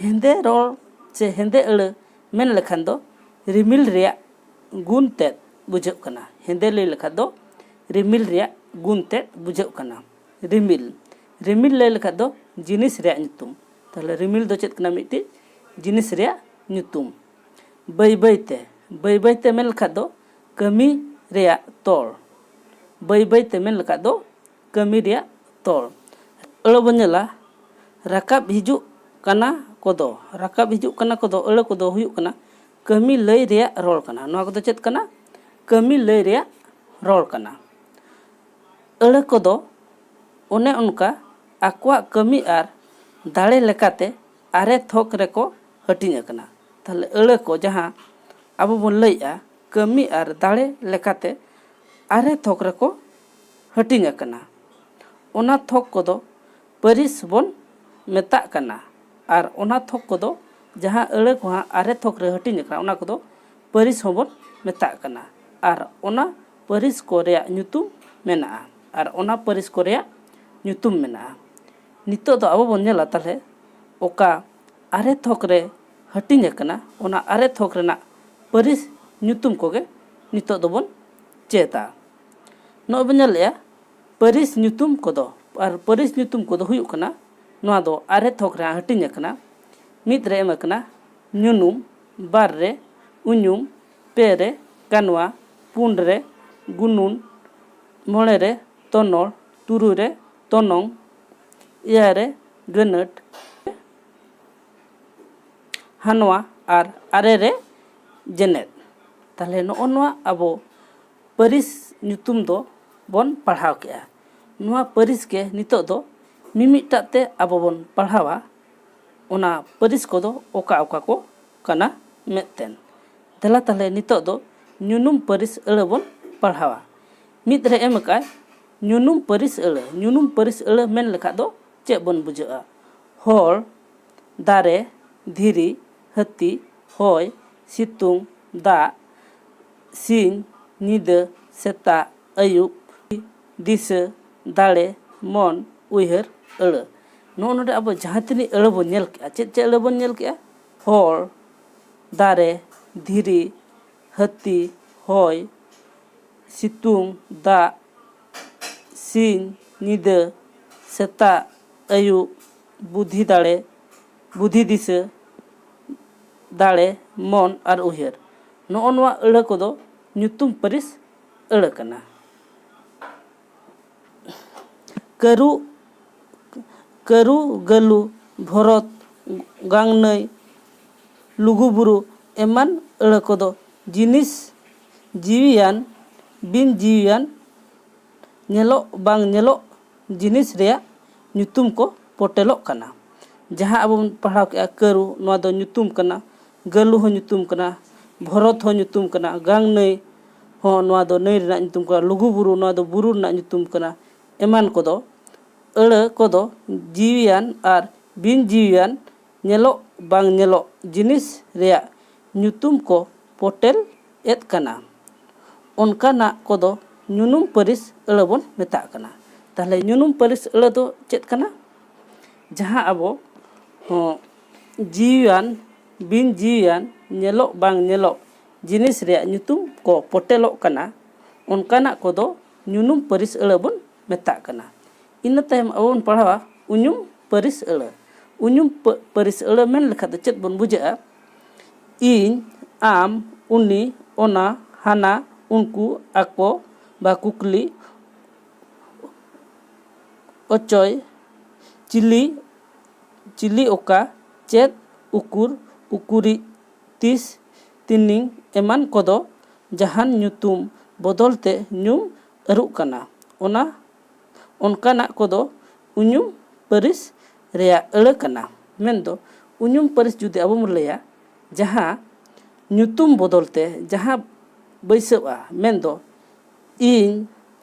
ᱦᱮᱸᱫᱮ ᱨᱚᱲ ᱥᱮ ᱦᱮᱸᱫᱮ ᱟᱹᱲᱟᱹ ᱢᱮᱱ ᱞᱮᱠᱷᱟᱱ ᱫᱚ ᱨᱤᱢᱤᱞ ᱨᱮᱭᱟᱜ ᱜᱩᱱ ᱛᱮᱫ ᱵᱩᱡᱷᱟᱹᱜ ᱠᱟᱱᱟ᱾ ᱦᱮᱸᱫᱮ ᱞᱟᱹᱭ ᱞᱮᱠᱷᱟᱱ ᱫᱚ ᱨᱤᱢᱤᱞ ᱨᱮᱭᱟᱜ ᱜᱩᱱ ᱛᱮᱫ ᱵᱩᱡᱷᱟᱹᱜ ᱠᱟᱱᱟ᱾ ᱨᱤᱢᱤᱞ, ᱨᱤᱢᱤᱞ ᱞᱟᱹᱭ ᱞᱮᱠᱷᱟᱱ ᱫᱚ ᱡᱤᱱᱤᱥ ᱨᱮᱭᱟᱜ ᱧᱩᱛᱩᱢ᱾ ᱛᱟᱦᱚᱞᱮ ᱨᱤᱢᱤᱞ ᱫᱚ ᱪᱮᱫ ᱠᱟᱱᱟ? ᱢᱤᱫᱴᱤᱡ ᱡᱤᱱᱤᱥ ᱨᱮᱭᱟᱜ ᱧᱩᱛᱩᱢ᱾ ᱵᱟᱹᱭ ᱵᱟᱹᱭ ᱛᱮ, ᱵᱟᱹᱭ ᱵᱟᱹᱭ ᱛᱮ ᱢᱮᱱ ᱞᱮᱠᱷᱟᱱ ᱫᱚ ᱠᱟᱹᱢᱤ ᱨᱮᱭᱟᱜ ᱛᱚᱲ᱾ ᱵᱟᱹᱭ ᱵᱟᱹᱭ ᱛᱮ ᱢᱮᱱ ᱞᱮᱠᱷᱟᱱ ᱫᱚ ᱠᱟᱹᱢᱤ ᱨᱮᱭᱟᱜ ᱛᱚᱲ᱾ ᱟᱹᱲᱟᱹ ᱵᱚᱱ ᱧᱮᱞᱟ, ᱨᱟᱠᱟᱵ ᱦᱤᱡᱩᱜ ᱠᱟᱱᱟ ᱠᱚᱫᱚ, ᱨᱟᱠᱟᱵ ᱦᱤᱡᱩᱜ ᱠᱟᱱᱟ ᱠᱚᱫᱚ, ᱟᱹᱲᱟᱹ ᱠᱚᱫᱚ ᱦᱩᱭᱩᱜ ᱠᱟᱱᱟ ᱠᱟᱹᱢᱤ ᱞᱟᱹᱭ ᱨᱮᱭᱟᱜ ᱨᱚᱲ ᱠᱟᱱᱟ᱾ ᱱᱚᱣᱟ ᱠᱚᱫᱚ ᱪᱮᱫ ᱠᱟᱱᱟ? ᱠᱟᱹᱢᱤ ᱞᱟᱹᱭ ᱨᱮᱭᱟᱜ ᱨᱚᱲ ᱠᱟᱱᱟ᱾ ᱟᱹᱲᱟᱹ ᱠᱚᱫᱚ ᱚᱱᱮ ᱚᱱᱠᱟ ᱟᱠᱚᱣᱟᱜ ᱠᱟᱹᱢᱤ ᱟᱨ ᱫᱟᱲᱮ ᱞᱮᱠᱟᱛᱮ ᱟᱨᱮ ᱛᱷᱚᱠ ᱨᱮᱠᱚ ᱦᱟᱹᱴᱤᱧ ᱟᱠᱟᱱᱟ᱾ ᱛᱟᱦᱞᱮ ᱟᱹᱲᱟᱹ ᱠᱚ ᱡᱟᱦᱟᱸ ᱟᱵᱚ ᱵᱚᱱ ᱞᱟᱹᱭᱮᱜᱼᱟ, ᱠᱟᱹᱢᱤ ᱟᱨ ᱫᱟᱲᱮ ᱞᱮᱠᱟᱛᱮ ᱟᱨᱮ ᱛᱷᱚᱠ ᱨᱮᱠᱚ ᱦᱟᱹᱴᱤᱧ ᱟᱠᱟᱱᱟ᱾ ᱚᱱᱟ ᱛᱷᱚᱠ ᱠᱚᱫᱚ ᱯᱟᱹᱨᱤᱥ ᱵᱚᱱ ᱢᱮᱛᱟᱜ ᱠᱟᱱᱟ᱾ ᱟᱨ ᱚᱱᱟ ᱛᱷᱚᱠ ᱠᱚᱫᱚ ᱡᱟᱦᱟᱸ ᱟᱹᱲᱟᱹ ᱠᱚ ᱦᱟᱸᱜ ᱟᱨᱮ ᱛᱷᱚᱠ ᱨᱮ ᱦᱟᱹᱴᱤᱧ ᱟᱠᱟᱱᱟ, ᱚᱱᱟ ᱠᱚᱫᱚ ᱯᱟᱹᱨᱤᱥ ᱦᱚᱸᱵᱚᱱ ᱢᱮᱛᱟᱜ ᱠᱟᱱᱟ᱾ ᱟᱨ ᱚᱱᱟ ᱯᱟᱹᱨᱤᱥ ᱠᱚ ᱨᱮᱭᱟᱜ ᱧᱩᱛᱩᱢ ᱢᱮᱱᱟᱜᱼᱟ᱾ ᱟᱨ ᱚᱱᱟ ᱯᱟᱹᱨᱤᱥ ᱠᱚ ᱨᱮᱭᱟᱜ ᱧᱩᱛᱩᱢ ᱢᱮᱱᱟᱜᱼᱟ᱾ ᱱᱤᱛᱚᱜ ᱫᱚ ᱟᱵᱚ ᱵᱚᱱ ᱧᱮᱞᱟ ᱛᱟᱦᱞᱮ ᱚᱠᱟ ᱟᱨᱮ ᱛᱷᱚᱠ ᱨᱮ ᱦᱟᱹᱴᱤᱧ ᱟᱠᱟᱱᱟ, ᱚᱱᱟ ᱟᱨᱮ ᱛᱷᱚᱠ ᱨᱮᱱᱟᱜ ᱯᱟᱹᱨᱤᱥ ᱧᱩᱛᱩᱢ ᱠᱚᱜᱮ ᱱᱤᱛᱚᱜ ᱫᱚᱵᱚᱱ ᱪᱮᱫᱟ᱾ ᱱᱚᱜᱼᱚᱭ ᱵᱚᱱ ᱧᱮᱞᱮᱜᱼᱟ ᱯᱟᱹᱨᱤᱥ ᱧᱩᱛᱩᱢ ᱠᱚᱫᱚ, ᱟᱨ ᱯᱟᱹᱨᱤᱥ ᱧᱩᱛᱩᱢ ᱠᱚᱫᱚ ᱦᱩᱭᱩᱜ ᱠᱟᱱᱟ, ᱱᱚᱣᱟ ᱫᱚ ᱟᱨᱮ ᱛᱷᱚᱠ ᱨᱮ ᱦᱟᱹᱴᱤᱧ ᱟᱠᱟᱱᱟ᱾ ᱢᱤᱫ ᱨᱮ ᱮᱢ ᱟᱠᱟᱱᱟ ᱧᱩᱱᱩᱢ, ᱵᱟᱨ ᱨᱮ ᱩᱧᱩᱢ, ᱯᱮ ᱨᱮ ᱠᱟᱱᱣᱟ, ᱯᱩᱱ ᱨᱮ ᱜᱩᱱᱩᱱ, ᱢᱚᱬᱮ ᱨᱮ ᱛᱚᱱᱚᱲ, ᱛᱩᱨᱩᱭ ᱨᱮ ᱛᱚᱱᱚᱝ, ᱮᱭᱟᱭ ᱨᱮ ᱜᱟᱹᱱᱟᱹᱴ, ᱦᱟᱱᱣᱟ ᱟᱨ ᱟᱨᱮ ᱨᱮ ᱡᱮᱱᱮᱫ᱾ ᱛᱟᱦᱞᱮ ᱱᱚᱜᱼᱚ ᱱᱚᱣᱟ ᱟᱵᱚ ᱯᱟᱹᱨᱤᱥ ᱧᱩᱛᱩᱢ ᱫᱚ ᱵᱚᱱ ᱯᱟᱲᱦᱟᱣ ᱠᱮᱜᱼᱟ᱾ ᱱᱚᱣᱟ ᱯᱟᱹᱨᱤᱥ ᱜᱮ ᱱᱤᱛᱚᱜ ᱫᱚ ᱢᱤᱢᱤᱫᱴᱟᱜ ᱛᱮ ᱟᱵᱚ ᱵᱚᱱ ᱯᱟᱲᱦᱟᱣᱟ, ᱚᱱᱟ ᱯᱟᱹᱨᱤᱥ ᱠᱚᱫᱚ ᱚᱠᱟ ᱚᱠᱟ ᱠᱚ ᱠᱟᱱᱟ ᱢᱮᱱᱛᱮ᱾ ᱫᱮᱞᱟ ᱛᱟᱦᱞᱮ ᱱᱤᱛᱚᱜ ᱫᱚ ᱧᱩᱱᱩᱢ ᱯᱟᱹᱨᱤᱥ ᱟᱹᱲᱟᱹ ᱵᱚᱱ ᱯᱟᱲᱦᱟᱣᱟ᱾ ᱢᱤᱫ ᱨᱮ ᱮᱢ ᱟᱠᱟᱫ ᱧᱩᱱᱩᱢ ᱯᱟᱹᱨᱤᱥ ᱟᱹᱲᱟᱹ᱾ ᱧᱩᱱᱩᱢ ᱯᱟᱹᱨᱤᱥ ᱟᱹᱲᱟᱹ ᱢᱮᱱ ᱞᱮᱠᱷᱟᱡ ᱫᱚ ᱪᱮᱫ ᱵᱚᱱ ᱵᱩᱡᱷᱟᱹᱜᱼᱟ? ᱦᱚᱲ, ᱫᱟᱨᱮ, ᱫᱷᱤᱨᱤ, ᱦᱟᱹᱛᱤ, ᱦᱚᱭ, ᱥᱤᱛᱩᱝ, ᱫᱟᱜ, ᱥᱤᱧ, ᱧᱤᱫᱟᱹ, ᱥᱮᱛᱟᱜ, ᱟᱹᱭᱩᱵ, ᱫᱤᱥᱟᱹ, ᱫᱟᱲᱮ, ᱢᱚᱱ, ᱩᱭᱦᱟᱹᱨ, ᱟᱹᱲᱟᱹ᱾ ᱱᱚᱜᱼᱚ ᱱᱚᱰᱮ ᱟᱵᱚ ᱡᱟᱦᱟᱸ ᱛᱤᱱᱟᱹᱜ ᱟᱹᱲᱟᱹ ᱵᱚᱱ ᱧᱮᱞ ᱠᱮᱜᱼᱟ, ᱪᱮᱫ ᱪᱮᱫ ᱟᱹᱲᱟᱹ ᱵᱚᱱ ᱧᱮᱞ ᱠᱮᱜᱼᱟ? ᱦᱚᱲ, ᱫᱟᱨᱮ, ᱫᱷᱤᱨᱤ, ᱦᱟᱹᱛᱤ, ᱦᱚᱭ, ᱥᱤᱛᱩᱝ, ᱫᱟᱜ, ᱥᱤᱧ, ᱧᱤᱫᱟᱹ, ᱥᱮᱛᱟᱜ, ᱟᱹᱭᱩᱵ, ᱵᱩᱫᱷᱤ ᱫᱟᱲᱮ, ᱵᱩᱫᱷᱤ ᱫᱤᱥᱟᱹ, ᱫᱟᱲᱮ, ᱢᱚᱱ ᱟᱨ ᱩᱭᱦᱟᱹᱨ᱾ ᱱᱚᱜᱼᱚ ᱱᱚᱣᱟ ᱟᱹᱲᱟᱹ ᱠᱚᱫᱚ ᱧᱩᱛᱩᱢ ᱯᱟᱹᱨᱤᱥ ᱟᱹᱲᱟᱹ ᱠᱟᱱᱟ᱾ ᱠᱟᱹᱨᱩ, ᱠᱟᱹᱨᱩ, ᱜᱟᱹᱞᱩ, ᱵᱷᱚᱨᱚᱛ, ᱜᱟᱝᱱᱟᱹᱭ, ᱞᱩᱜᱩᱵᱩᱨᱩ ᱮᱢᱟᱱ ᱟᱹᱲᱟᱹ ᱠᱚᱫᱚ ᱡᱤᱱᱤᱥ ᱡᱤᱣᱤᱭᱟᱱ, ᱵᱤᱱ ᱡᱤᱣᱤᱭᱟᱱ, ᱧᱮᱞᱚᱜ ᱵᱟᱝ ᱧᱮᱞᱚᱜ ᱡᱤᱱᱤᱥ ᱨᱮᱭᱟᱜ ᱧᱩᱛᱩᱢ ᱠᱚ ᱯᱚᱴᱮᱞᱚᱜ ᱠᱟᱱᱟ᱾ ᱡᱟᱦᱟᱸ ᱟᱵᱚ ᱵᱚᱱ ᱯᱟᱲᱦᱟᱣ ᱠᱮᱜᱼᱟ ᱠᱟᱹᱨᱩ, ᱱᱚᱣᱟ ᱫᱚ ᱧᱩᱛᱩᱢ ᱠᱟᱱᱟ, ᱜᱟᱹᱞᱩ ᱦᱚᱸ ᱧᱩᱛᱩᱢ ᱠᱟᱱᱟ, ᱵᱷᱚᱨᱚᱛ ᱦᱚᱸ ᱧᱩᱛᱩᱢ ᱠᱟᱱᱟ, ᱜᱟᱝᱱᱟᱹᱭ ᱦᱚᱸ, ᱱᱚᱣᱟ ᱫᱚ ᱱᱟᱹᱭ ᱨᱮᱱᱟᱜ ᱧᱩᱛᱩᱢ ᱠᱟᱱᱟ, ᱞᱩᱜᱩᱵᱩᱨᱩ, ᱱᱚᱣᱟ ᱫᱚ ᱵᱩᱨᱩ ᱨᱮᱱᱟᱜ ᱧᱩᱛᱩᱢ ᱠᱟᱱᱟ, ᱮᱢᱟᱱ ᱠᱚᱫᱚ ᱟᱹᱲᱟᱹ ᱠᱚᱫᱚ ᱡᱤᱣᱤᱭᱟᱱ ᱟᱨ ᱵᱤᱱ ᱡᱤᱣᱤᱭᱟᱱ, ᱧᱮᱞᱚᱜ ᱵᱟᱝ ᱧᱮᱞᱚᱜ ᱡᱤᱱᱤᱥ ᱨᱮᱭᱟᱜ ᱧᱩᱛᱩᱢ ᱠᱚ ᱯᱚᱴᱮᱞ ᱮᱫ ᱠᱟᱱᱟ᱾ ᱚᱱᱠᱟᱱᱟᱜ ᱠᱚᱫᱚ ᱧᱩᱱᱩᱢ ᱯᱟᱹᱨᱤᱥ ᱟᱹᱲᱟᱹ ᱵᱚᱱ ᱢᱮᱛᱟᱜ ᱠᱟᱱᱟ᱾ ᱛᱟᱦᱚᱞᱮ ᱧᱩᱱᱩᱢ ᱯᱟᱹᱨᱤᱥ ᱟᱹᱲᱟᱹ ᱫᱚ ᱪᱮᱫ ᱠᱟᱱᱟ? ᱡᱟᱦᱟᱸ ᱟᱵᱚ ᱦᱚᱸ ᱡᱤᱣᱤᱭᱟᱱ, ᱵᱤᱱ ᱡᱤᱣᱤᱭᱟᱱ, ᱧᱮᱞᱚᱜ ᱵᱟᱝ ᱧᱮᱞᱚᱜ ᱡᱤᱱᱤᱥ ᱨᱮᱭᱟᱜ ᱧᱩᱛᱩᱢ ᱠᱚ ᱯᱚᱴᱮᱞᱚᱜ ᱠᱟᱱᱟ, ᱚᱱᱠᱟᱱᱟᱜ ᱠᱚᱫᱚ ᱧᱩᱱᱩᱢ ᱯᱟᱹᱨᱤᱥ ᱟᱹᱲᱟᱹ ᱵᱚᱱ ᱢᱮᱛᱟᱜ ᱠᱟᱱᱟ᱾ ᱤᱱᱟᱹ ᱛᱟᱭᱚᱢ ᱟᱵᱚ ᱵᱚᱱ ᱯᱟᱲᱦᱟᱣᱟ ᱩᱧᱩᱢ ᱯᱟᱹᱨᱤᱥ ᱟᱹᱲᱟᱹ᱾ ᱩᱧᱩᱢ ᱯᱟᱹ-, ᱯᱟᱹᱨᱤᱥ ᱟᱹᱲᱟᱹ ᱢᱮᱱ ᱞᱮᱠᱷᱟᱱ ᱫᱚ ᱪᱮᱫ ᱵᱚᱱ ᱵᱩᱡᱷᱟᱹᱜᱼᱟ? ᱤᱧ, ᱟᱢ, ᱩᱱᱤ, ᱚᱱᱟ, ᱦᱟᱱᱟ, ᱩᱱᱠᱩ, ᱟᱠᱚ, ᱵᱟ ᱠᱩᱠᱞᱤ, ᱚᱪᱚᱭ, ᱪᱤᱞᱤ, ᱪᱤᱞᱤ, ᱚᱠᱟ, ᱪᱮᱫ, ᱩᱠᱩᱨ, ᱩᱠᱩᱨᱤᱡ, ᱛᱤᱥ, ᱛᱤᱱᱤᱝ ᱮᱢᱟᱱ ᱠᱚᱫᱚ ᱡᱟᱦᱟᱱ ᱧᱩᱛᱩᱢ ᱵᱚᱫᱚᱞ ᱛᱮ ᱧᱩᱢ ᱟᱹᱨᱩᱜ ᱠᱟᱱᱟ᱾ ᱚᱱᱟ, ᱚᱱᱠᱟᱱᱟᱜ ᱠᱚᱫᱚ ᱩᱧᱩᱢ ᱯᱟᱹᱨᱤᱥ ᱨᱮᱭᱟᱜ ᱟᱹᱲᱟᱹ ᱠᱟᱱᱟ᱾ ᱢᱮᱱᱫᱚ ᱩᱧᱩᱢ ᱯᱟᱹᱨᱤᱥ ᱡᱩᱫᱤ ᱟᱵᱚ ᱵᱚᱱ ᱞᱟᱹᱭᱟ, ᱡᱟᱦᱟᱸ ᱧᱩᱛᱩᱢ ᱵᱚᱫᱚᱞ ᱛᱮ ᱡᱟᱦᱟᱸ ᱵᱟᱹᱭᱥᱟᱹᱜᱼᱟ, ᱢᱮᱱᱫᱚ ᱤᱧ,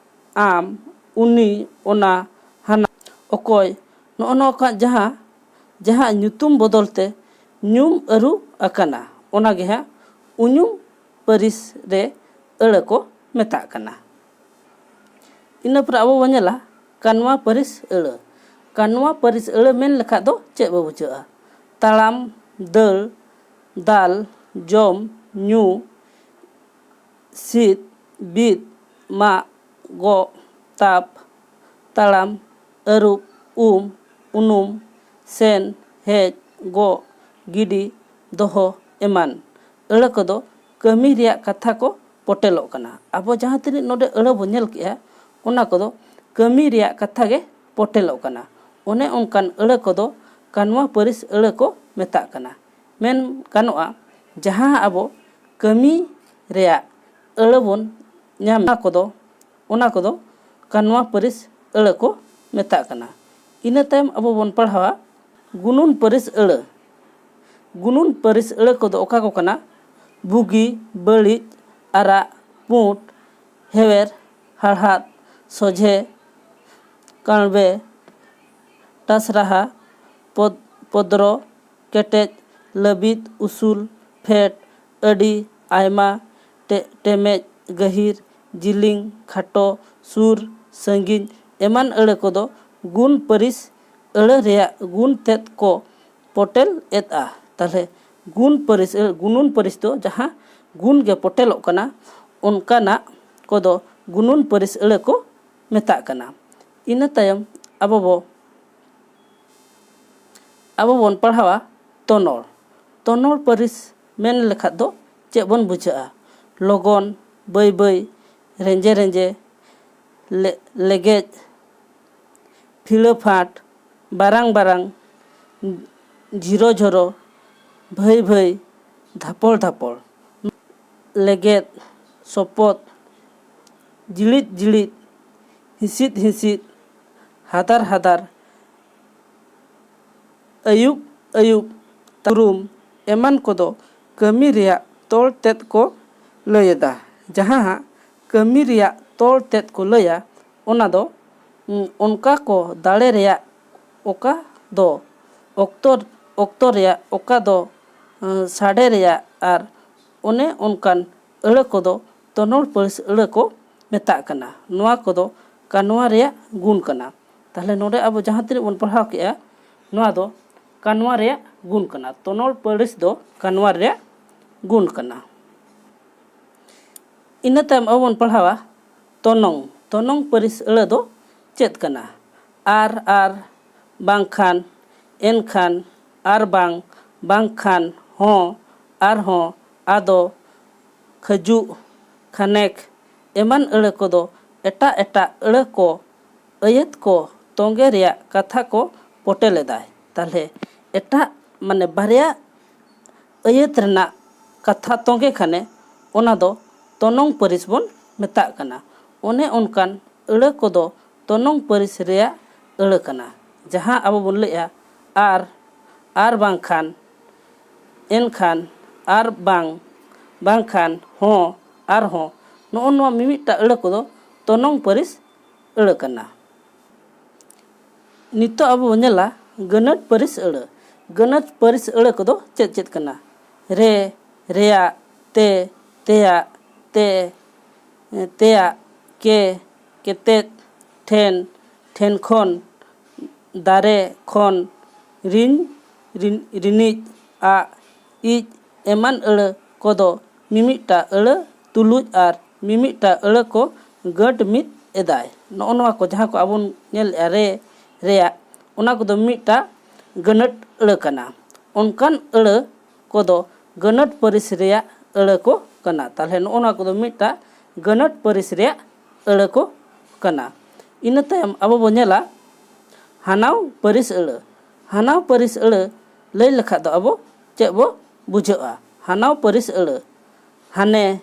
ᱟᱢ, ᱩᱱᱤ, ᱚᱱᱟ, ᱦᱟᱱᱟ, ᱚᱠᱚᱭ, ᱱᱚᱜᱼᱚ ᱱᱚᱝᱠᱟ ᱡᱟᱦᱟᱸ, ᱡᱟᱦᱟᱸ ᱧᱩᱛᱩᱢ ᱵᱚᱫᱚᱞ ᱛᱮ ᱧᱩᱢ ᱟᱹᱨᱩ ᱟᱠᱟᱱᱟ, ᱚᱱᱟ ᱜᱮ ᱦᱟᱸᱜ ᱩᱧᱩᱢ ᱯᱟᱹᱨᱤᱥ ᱨᱮ ᱟᱹᱲᱟᱹ ᱠᱚ ᱢᱮᱛᱟᱜ ᱠᱟᱱᱟ᱾ ᱤᱱᱟᱹ ᱯᱚᱨᱮ ᱟᱵᱚ ᱵᱚᱱ ᱧᱮᱞᱟ ᱠᱟᱱᱣᱟ ᱯᱟᱹᱨᱤᱥ ᱟᱹᱲᱟᱹ᱾ ᱠᱟᱱᱣᱟ ᱯᱟᱹᱨᱤᱥ ᱟᱹᱲᱟᱹ ᱢᱮᱱ ᱞᱮᱠᱷᱟᱡ ᱫᱚ ᱪᱮᱫ ᱵᱚ ᱵᱩᱡᱷᱟᱹᱜᱼᱟ? ᱛᱟᱲᱟᱢ, ᱫᱟᱹᱲ, ᱫᱟᱞ, ᱡᱚᱢ, ᱧᱩ, ᱥᱤᱫ, ᱵᱤᱫ, ᱢᱟᱜ, ᱜᱚᱜ, ᱛᱟᱵ, ᱛᱟᱲᱟᱢ, ᱟᱹᱨᱩᱵ, ᱩᱢ, ᱩᱱᱩᱢ, ᱥᱮᱱ, ᱦᱮᱡ, ᱜᱚᱜ, ᱜᱤᱰᱤ, ᱫᱚᱦᱚ ᱮᱢᱟᱱ ᱟᱹᱲᱟᱹ ᱠᱚᱫᱚ ᱠᱟᱹᱢᱤ ᱨᱮᱭᱟᱜ ᱠᱟᱛᱷᱟ ᱠᱚ ᱯᱚᱴᱮᱞᱚᱜ ᱠᱟᱱᱟ᱾ ᱟᱵᱚ ᱡᱟᱦᱟᱸ ᱛᱤᱱᱟᱹᱜ ᱱᱚᱰᱮ ᱟᱹᱲᱟᱹ ᱵᱚᱱ ᱧᱮᱞ ᱠᱮᱜᱼᱟ, ᱚᱱᱟ ᱠᱚᱫᱚ ᱠᱟᱹᱢᱤ ᱨᱮᱭᱟᱜ ᱠᱟᱛᱷᱟ ᱜᱮ ᱯᱚᱴᱮᱞᱚᱜ ᱠᱟᱱᱟ᱾ ᱚᱱᱮ ᱚᱱᱠᱟᱱ ᱟᱹᱲᱟᱹ ᱠᱚᱫᱚ ᱠᱟᱱᱣᱟ ᱯᱟᱹᱨᱤᱥ ᱟᱹᱲᱟᱹ ᱠᱚ ᱢᱮᱛᱟᱜ ᱠᱟᱱᱟ᱾ ᱢᱮᱱ ᱜᱟᱱᱚᱜᱼᱟ, ᱡᱟᱦᱟᱸ ᱟᱵᱚ ᱠᱟᱹᱢᱤ ᱨᱮᱭᱟᱜ ᱟᱹᱲᱟᱹ ᱵᱚᱱ ᱧᱟᱢᱟ ᱠᱚᱫᱚ, ᱚᱱᱟ ᱠᱚᱫᱚ ᱠᱟᱱᱣᱟ ᱯᱟᱹᱨᱤᱥ ᱟᱹᱲᱟᱹ ᱠᱚ ᱢᱮᱛᱟᱜ ᱠᱟᱱᱟ᱾ ᱤᱱᱟᱹ ᱛᱟᱭᱚᱢ ᱟᱵᱚ ᱵᱚᱱ ᱯᱟᱲᱦᱟᱣᱟ ᱜᱩᱱᱩᱱ ᱯᱟᱹᱨᱤᱥ ᱟᱹᱲᱟᱹ᱾ ᱜᱩᱱᱩᱱ ᱯᱟᱹᱨᱤᱥ ᱟᱹᱲᱟᱹ ᱠᱚᱫᱚ ᱚᱠᱟ ᱠᱚ ᱠᱟᱱᱟ? ᱵᱩᱜᱤ, ᱵᱟᱹᱲᱤᱡ, ᱟᱨᱟᱜ, ᱯᱩᱸᱰ, ᱦᱮᱣᱮᱨ, ᱦᱟᱲᱦᱟᱫ, ᱥᱚᱡᱷᱮ, ᱠᱟᱬᱵᱮ, ᱴᱟᱥᱨᱟᱦᱟ, ᱯᱚᱫ-, ᱯᱚᱫᱽᱨᱚ, ᱠᱮᱴᱮᱡ, ᱞᱟᱹᱵᱤᱫ, ᱩᱥᱩᱞ, ᱯᱷᱮᱰ, ᱟᱹᱰᱤ, ᱟᱭᱢᱟ, ᱴᱮ-, ᱴᱮᱢᱮᱡ, ᱜᱟᱹᱦᱤᱨ, ᱡᱤᱞᱤᱧ, ᱠᱷᱟᱴᱚ, ᱥᱩᱨ, ᱥᱟᱺᱜᱤᱧ ᱮᱢᱟᱱ ᱟᱹᱲᱟᱹ ᱠᱚᱫᱚ ᱜᱩᱱ ᱯᱟᱹᱨᱤᱥ ᱟᱹᱲᱟᱹ ᱨᱮᱭᱟᱜ ᱜᱩᱱ ᱛᱮᱫ ᱠᱚ ᱯᱚᱴᱮᱞ ᱮᱫᱼᱟ᱾ ᱛᱟᱦᱚᱞᱮ ᱜᱩᱱ ᱯᱟᱹᱨᱤᱥ, ᱜᱩᱱᱩᱱ ᱯᱟᱹᱨᱤᱥ ᱫᱚ ᱡᱟᱦᱟᱸ ᱜᱩᱱ ᱜᱮ ᱯᱚᱴᱮᱞᱚᱜ ᱠᱟᱱᱟ, ᱚᱱᱠᱟᱱᱟᱜ ᱠᱚᱫᱚ ᱜᱩᱱᱩᱱ ᱯᱟᱹᱨᱤᱥ ᱟᱹᱲᱟᱹ ᱠᱚ ᱢᱮᱛᱟᱜ ᱠᱟᱱᱟ᱾ ᱤᱱᱟᱹ ᱛᱟᱭᱚᱢ ᱟᱵᱚ ᱵᱚ, ᱟᱵᱚ ᱵᱚᱱ ᱯᱟᱲᱦᱟᱣᱟ ᱛᱚᱱᱚᱲ᱾ ᱛᱚᱱᱚᱲ ᱯᱟᱹᱨᱤᱥ ᱢᱮᱱ ᱞᱮᱠᱷᱟᱡ ᱫᱚ ᱪᱮᱫ ᱵᱚᱱ ᱵᱩᱡᱷᱟᱹᱜᱼᱟ? ᱞᱚᱜᱚᱱ, ᱵᱟᱹᱭ ᱵᱟᱹᱭ, ᱨᱮᱸᱡᱮ ᱨᱮᱸᱡᱮ, ᱞᱮ-, ᱞᱮᱜᱮᱡ, ᱯᱷᱤᱲᱟᱹ ᱯᱷᱟᱴ, ᱵᱟᱨᱟᱝ ᱵᱟᱨᱟᱝ, ᱡᱷᱤᱨᱚ ᱡᱷᱚᱨᱚ, ᱵᱷᱟᱹᱭ ᱵᱷᱟᱹᱭ, ᱫᱷᱟᱯᱚᱲ ᱫᱷᱟᱯᱚᱲ, ᱞᱮᱜᱮᱫ, ᱥᱚᱯᱚᱫ, ᱡᱤᱲᱤᱫ ᱡᱤᱲᱤᱫ, ᱦᱤᱸᱥᱤᱫ ᱦᱤᱸᱥᱤᱫ, ᱦᱟᱫᱟᱨ ᱦᱟᱫᱟᱨ, ᱟᱹᱭᱩᱵ ᱟᱹᱭᱩᱵ, ᱛᱩᱨᱩᱢ ᱮᱢᱟᱱ ᱠᱚᱫᱚ ᱠᱟᱹᱢᱤ ᱨᱮᱭᱟᱜ ᱛᱚᱞ ᱛᱮᱫ ᱠᱚ ᱞᱟᱹᱭ ᱮᱫᱟ᱾ ᱡᱟᱦᱟᱸ ᱦᱟᱸᱜ ᱠᱟᱹᱢᱤ ᱨᱮᱭᱟᱜ ᱛᱚᱞ ᱛᱮᱫ ᱠᱚ ᱞᱟᱹᱭᱟ, ᱚᱱᱟ ᱫᱚ, ᱩᱸ, ᱚᱱᱠᱟ ᱠᱚ ᱫᱟᱲᱮ ᱨᱮᱭᱟᱜ, ᱚᱠᱟ ᱫᱚ ᱚᱠᱛᱚ, ᱚᱠᱛᱚ ᱨᱮᱭᱟᱜ, ᱚᱠᱟ ᱫᱚ, ᱩᱸ, ᱥᱟᱰᱮ ᱨᱮᱭᱟᱜ, ᱟᱨ ᱚᱱᱮ ᱚᱱᱠᱟᱱ ᱟᱹᱲᱟᱹ ᱠᱚᱫᱚ ᱛᱚᱱᱚᱲ ᱯᱟᱹᱨᱤᱥ ᱟᱹᱲᱟᱹ ᱠᱚ ᱢᱮᱛᱟᱜ ᱠᱟᱱᱟ᱾ ᱱᱚᱣᱟ ᱠᱚᱫᱚ ᱠᱟᱱᱣᱟ ᱨᱮᱭᱟᱜ ᱜᱩᱱ ᱠᱟᱱᱟ᱾ ᱛᱟᱦᱞᱮ ᱱᱚᱰᱮ ᱟᱵᱚ ᱡᱟᱦᱟᱸ ᱛᱤᱱᱟᱹᱜ ᱵᱚᱱ ᱯᱟᱲᱦᱟᱣ ᱠᱮᱜᱼᱟ, ᱱᱚᱣᱟ ᱫᱚ ᱠᱟᱱᱣᱟ ᱨᱮᱭᱟᱜ ᱜᱩᱱ ᱠᱟᱱᱟ᱾ ᱛᱚᱱᱚᱞ ᱯᱟᱹᱨᱤᱥ ᱫᱚ ᱠᱟᱱᱣᱟ ᱨᱮᱭᱟᱜ ᱜᱩᱱ ᱠᱟᱱᱟ᱾ ᱤᱱᱟᱹ ᱛᱟᱭᱚᱢ ᱟᱵᱚ ᱵᱚᱱ ᱯᱟᱲᱦᱟᱣᱟ ᱛᱚᱱᱚᱝ᱾ ᱛᱚᱱᱚᱝ ᱯᱟᱹᱨᱤᱥ ᱟᱹᱲᱟᱹ ᱫᱚ ᱪᱮᱫ ᱠᱟᱱᱟ? ᱟᱨ, ᱟᱨ, ᱵᱟᱝᱠᱷᱟᱱ, ᱮᱱᱠᱷᱟᱱ, ᱟᱨ ᱵᱟᱝ, ᱵᱟᱝᱠᱷᱟᱱ, ᱦᱚᱸ, ᱟᱨᱦᱚᱸ, ᱟᱫᱚ, ᱠᱷᱟᱹᱡᱩᱜ, ᱠᱷᱟᱱᱮᱠ ᱮᱢᱟᱱ ᱟᱹᱲᱟᱹ ᱠᱚᱫᱚ ᱮᱴᱟᱜ ᱮᱴᱟᱜ ᱟᱹᱲᱟᱹ ᱠᱚ ᱟᱹᱭᱟᱹᱛ ᱠᱚ ᱛᱚᱸᱜᱮ ᱨᱮᱭᱟᱜ ᱠᱟᱛᱷᱟ ᱠᱚ ᱯᱚᱴᱮ ᱞᱮᱫᱟᱭ᱾ ᱛᱟᱦᱞᱮ ᱮᱴᱟᱜ, ᱢᱟᱱᱮ ᱵᱟᱨᱭᱟ ᱟᱹᱭᱟᱹᱛ ᱨᱮᱱᱟᱜ ᱠᱟᱛᱷᱟ ᱛᱚᱸᱜᱮ ᱠᱷᱟᱱᱮ, ᱚᱱᱟ ᱫᱚ ᱛᱚᱱᱚᱝ ᱯᱟᱹᱨᱤᱥ ᱵᱚᱱ ᱢᱮᱛᱟᱜ ᱠᱟᱱᱟ᱾ ᱚᱱᱮ ᱚᱱᱠᱟᱱ ᱟᱹᱲᱟᱹ ᱠᱚᱫᱚ ᱛᱚᱱᱚᱝ ᱯᱟᱹᱨᱤᱥ ᱨᱮᱭᱟᱜ ᱟᱹᱲᱟᱹ ᱠᱟᱱᱟ᱾ ᱡᱟᱦᱟᱸ ᱟᱵᱚ ᱵᱚᱱ ᱞᱟᱹᱭᱮᱜᱼᱟ ᱟᱨ, ᱟᱨ ᱵᱟᱝᱠᱷᱟᱱ, ᱮᱱᱠᱷᱟᱱ, ᱟᱨ ᱵᱟᱝ, ᱵᱟᱝᱠᱷᱟᱱ, ᱦᱚᱸ, ᱟᱨᱦᱚᱸ, ᱱᱚᱜᱼᱚ ᱱᱚᱣᱟ ᱢᱤᱢᱤᱫᱴᱟᱝ ᱟᱹᱲᱟᱹ ᱠᱚᱫᱚ ᱛᱚᱱᱚᱝ ᱯᱟᱹᱨᱤᱥ ᱟᱹᱲᱟᱹ ᱠᱟᱱᱟ᱾ ᱱᱤᱛᱚᱜ ᱟᱵᱚ ᱵᱚᱱ ᱧᱮᱞᱟ ᱜᱟᱹᱱᱟᱹᱴ ᱯᱟᱹᱨᱤᱥ ᱟᱹᱲᱟᱹ᱾ ᱜᱟᱹᱱᱟᱹᱴ ᱯᱟᱹᱨᱤᱥ ᱟᱹᱲᱟᱹ ᱠᱚᱫᱚ ᱪᱮᱫ ᱪᱮᱫ ᱠᱟᱱᱟ? ᱨᱮ, ᱨᱮᱭᱟᱜ, ᱛᱮ, ᱛᱮᱭᱟᱜ, ᱛᱮ, ᱛᱮᱭᱟᱜ, ᱠᱮ, ᱠᱮᱛᱮᱫ, ᱴᱷᱮᱱ, ᱴᱷᱮᱱ ᱠᱷᱚᱱ, ᱫᱟᱨᱮ ᱠᱷᱚᱱ, ᱨᱤᱱ, ᱨᱤᱱ, ᱨᱤᱱᱤᱡ, ᱟᱜ, ᱤᱡ ᱮᱢᱟᱱ ᱟᱹᱲᱟᱹ ᱠᱚᱫᱚ ᱢᱤᱢᱤᱫᱴᱟᱝ ᱟᱹᱲᱟᱹ ᱛᱩᱞᱩᱡ ᱟᱨ ᱢᱤᱢᱤᱫᱴᱟᱝ ᱟᱹᱲᱟᱹ ᱠᱚ ᱜᱟᱹᱴ ᱢᱤᱫ ᱮᱫᱟᱭ᱾ ᱱᱚᱜᱼᱚ ᱱᱚᱣᱟ ᱠᱚ ᱡᱟᱦᱟᱸ ᱠᱚ ᱟᱵᱚ ᱵᱚᱱ ᱧᱮᱞᱮᱜᱼᱟ ᱨᱮ, ᱨᱮᱭᱟᱜ, ᱚᱱᱟ ᱠᱚᱫᱚ ᱢᱤᱫᱴᱟᱝ ᱜᱟᱹᱱᱟᱹᱴ ᱟᱹᱲᱟᱹ ᱠᱟᱱᱟ᱾ ᱚᱱᱠᱟᱱ ᱟᱹᱲᱟᱹ ᱠᱚᱫᱚ ᱜᱟᱹᱱᱟᱹᱴ ᱯᱟᱹᱨᱤᱥ ᱨᱮᱭᱟᱜ ᱟᱹᱲᱟᱹ ᱠᱚ ᱠᱟᱱᱟ᱾ ᱛᱟᱦᱚᱞᱮ ᱱᱚᱜᱼᱚ ᱱᱚᱣᱟ ᱠᱚᱫᱚ ᱢᱤᱫᱴᱟᱝ ᱜᱟᱹᱱᱟᱹᱴ ᱯᱟᱹᱨᱤᱥ ᱨᱮᱭᱟᱜ ᱟᱹᱲᱟᱹ ᱠᱚ ᱠᱟᱱᱟ᱾ ᱤᱱᱟᱹ ᱛᱟᱭᱚᱢ ᱟᱵᱚ ᱵᱚ ᱧᱮᱞᱟ ᱦᱟᱱᱟᱣ ᱯᱟᱹᱨᱤᱥ ᱟᱹᱲᱟᱹ᱾ ᱦᱟᱱᱟᱣ ᱯᱟᱹᱨᱤᱥ ᱟᱹᱲᱟᱹ ᱞᱟᱹᱭ ᱞᱮᱠᱷᱟᱡ ᱫᱚ ᱟᱵᱚ ᱪᱮᱫ ᱵᱚ ᱵᱩᱡᱷᱟᱹᱜᱼᱟ? ᱦᱟᱱᱟᱣ ᱯᱟᱹᱨᱤᱥ ᱟᱹᱲᱟᱹ, ᱦᱟᱱᱮ,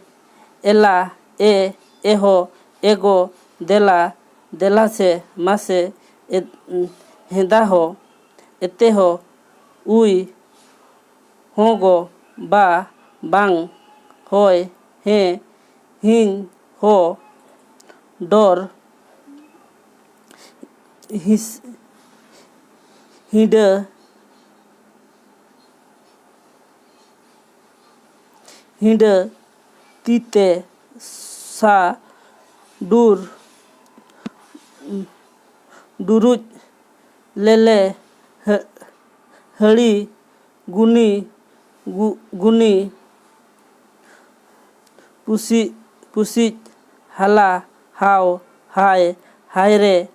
ᱮᱞᱟ, ᱮ, ᱮᱦᱚ, ᱮᱜᱚ, ᱫᱮᱞᱟ, ᱫᱮᱞᱟ ᱥᱮ, ᱢᱟᱥᱮ, ᱮ-, ᱦᱮᱸᱫᱟ ᱦᱚ, ᱮᱛᱮ ᱦᱚ, ᱩᱭ, ᱦᱚᱸ ᱜᱚ, ᱵᱟ, ᱵᱟᱝ, ᱦᱚᱭ, ᱦᱮᱸ, ᱦᱤᱧ, ᱦᱚ, ᱰᱚᱨ, ᱦᱤᱸᱥ-, ᱦᱤᱸᱰᱟᱹ, ᱦᱤᱸᱰᱟᱹ, ᱛᱤᱛᱮ, ᱥᱟ, ᱰᱩᱨ, ᱰᱩᱨᱩᱡ, ᱞᱮᱞᱮ, ᱦᱟᱹ-, ᱦᱟᱹᱲᱤ, ᱜᱩᱱᱤ, ᱜᱩ- ᱜᱩᱱᱤ, ᱯᱩᱥᱤ, ᱯᱩᱥᱤᱡ, ᱦᱟᱞᱟ, ᱦᱟᱣ, ᱦᱟᱭ, ᱦᱟᱭᱨᱮ,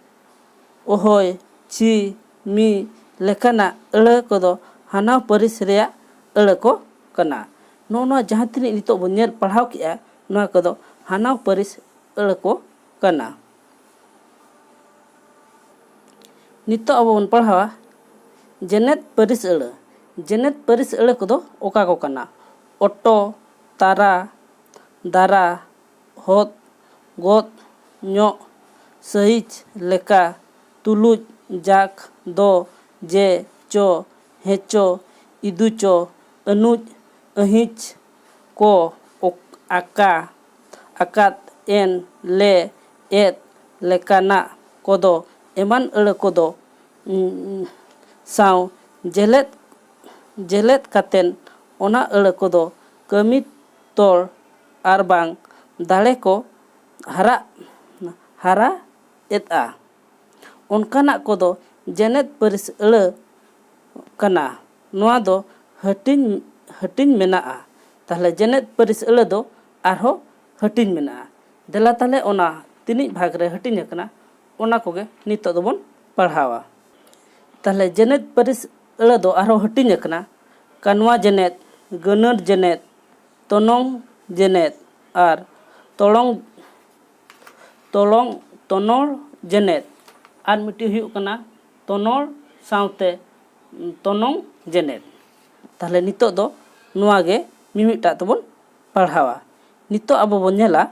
ᱚᱦᱚᱭ, ᱪᱷᱤ, ᱢᱤ ᱞᱮᱠᱟᱱᱟᱜ ᱟᱹᱲᱟᱹ ᱠᱚᱫᱚ ᱦᱟᱱᱟ ᱯᱟᱹᱨᱤᱥ ᱨᱮᱭᱟᱜ ᱟᱹᱲᱟᱹ ᱠᱚ ᱠᱟᱱᱟ᱾ ᱱᱚᱜᱼᱚ ᱱᱚᱣᱟ ᱡᱟᱦᱟᱸ ᱛᱤᱱᱟᱹᱜ ᱱᱤᱛᱚᱜ ᱵᱚᱱ ᱧᱮᱞ ᱯᱟᱲᱦᱟᱣ ᱠᱮᱜᱼᱟ, ᱱᱚᱣᱟ ᱠᱚᱫᱚ ᱦᱟᱱᱟ ᱯᱟᱹᱨᱤᱥ ᱟᱹᱲᱟᱹ ᱠᱚ ᱠᱟᱱᱟ᱾ ᱱᱤᱛᱚᱜ ᱟᱵᱚ ᱵᱚᱱ ᱯᱟᱲᱦᱟᱣᱟ ᱡᱮᱱᱮᱛ ᱯᱟᱹᱨᱤᱥ ᱟᱹᱲᱟᱹ᱾ ᱡᱮᱱᱮᱛ ᱯᱟᱹᱨᱤᱥ ᱟᱹᱲᱟᱹ ᱠᱚᱫᱚ ᱚᱠᱟ ᱠᱚ ᱠᱟᱱᱟ? ᱚᱴᱚ, ᱛᱟᱨᱟ, ᱫᱟᱨᱟ, ᱦᱚᱫ, ᱜᱚᱫ, ᱧᱚᱜ, ᱥᱟᱹᱦᱤᱡ, ᱞᱮᱠᱟ, ᱛᱩᱞᱩᱡ, ᱡᱟᱠ, ᱫᱚ, ᱡᱮ, ᱪᱚ, ᱦᱮᱸᱪᱚ, ᱤᱫᱩᱪᱚ, ᱟᱹᱱᱩᱡ, ᱟᱹᱦᱤᱸᱪ, ᱠᱚ, ᱚᱠ- ᱟᱠᱟ, ᱟᱠᱟᱫ, ᱮᱱ, ᱞᱮ, ᱮᱫ ᱞᱮᱠᱟᱱᱟᱜ ᱠᱚᱫᱚ ᱮᱢᱟᱱ ᱟᱹᱲᱟᱹ ᱠᱚᱫᱚ ᱩᱸ, ᱥᱟᱶ ᱡᱮᱞᱮᱫ, ᱡᱮᱞᱮᱫ ᱠᱟᱛᱮᱱ ᱚᱱᱟ ᱟᱹᱲᱟᱹ ᱠᱚᱫᱚ ᱠᱟᱹᱢᱤ ᱛᱚᱲ ᱟᱨᱵᱟᱝ ᱫᱟᱲᱮ ᱠᱚ ᱦᱟᱨᱟᱜ, ᱦᱟᱨᱟ ᱮᱫᱼᱟ᱾ ᱚᱱᱠᱟᱱᱟᱜ ᱠᱚᱫᱚ ᱡᱮᱱᱮᱛ ᱯᱟᱹᱨᱤᱥ ᱟᱹᱲᱟᱹ ᱠᱟᱱᱟ᱾ ᱱᱚᱣᱟ ᱫᱚ ᱦᱟᱹᱴᱤᱧ, ᱦᱟᱹᱴᱤᱧ ᱢᱮᱱᱟᱜᱼᱟ᱾ ᱛᱟᱦᱞᱮ ᱡᱮᱱᱮᱛ ᱯᱟᱹᱨᱤᱥ ᱟᱹᱲᱟᱹ ᱫᱚ ᱟᱨᱦᱚᱸ ᱦᱟᱹᱴᱤᱧ ᱢᱮᱱᱟᱜᱼᱟ᱾ ᱫᱮᱞᱟ ᱛᱟᱦᱞᱮ ᱚᱱᱟ ᱛᱤᱱᱤᱡ ᱵᱷᱟᱜᱽ ᱨᱮ ᱦᱟᱹᱴᱤᱧ ᱟᱠᱟᱱᱟ, ᱚᱱᱟ ᱠᱚᱜᱮ ᱱᱤᱛᱚᱜ ᱫᱚᱵᱚᱱ ᱯᱟᱲᱦᱟᱣᱟ᱾ ᱛᱟᱦᱞᱮ ᱡᱮᱱᱮᱛ ᱯᱟᱹᱨᱤᱥ ᱟᱹᱲᱟᱹ ᱫᱚ ᱟᱨᱦᱚᱸ ᱦᱟᱹᱴᱤᱧ ᱟᱠᱟᱱᱟ ᱠᱟᱱᱣᱟ ᱡᱮᱱᱮᱛ, ᱜᱟᱹᱱᱟᱹᱨ ᱡᱮᱱᱮᱛ, ᱛᱚᱱᱚᱝ ᱡᱮᱱᱮᱛ ᱟᱨ ᱛᱚᱲᱚᱝ, ᱛᱚᱞᱚᱝ, ᱛᱚᱱᱚᱲ ᱡᱮᱱᱮᱛ᱾ ᱟᱨ ᱢᱤᱫᱴᱤᱡ ᱦᱩᱭᱩᱜ ᱠᱟᱱᱟ ᱛᱚᱱᱚᱲ ᱥᱟᱶᱛᱮ ᱛᱚᱱᱚᱝ ᱡᱮᱱᱮᱛ᱾ ᱛᱟᱦᱞᱮ ᱱᱤᱛᱚᱜ ᱫᱚ ᱱᱚᱣᱟ ᱜᱮ ᱢᱤᱢᱤᱫᱴᱟᱜ ᱛᱮᱵᱚᱱ ᱯᱟᱲᱦᱟᱣᱟ᱾ ᱱᱤᱛᱚᱜ ᱟᱵᱚ ᱵᱚᱱ ᱧᱮᱞᱟ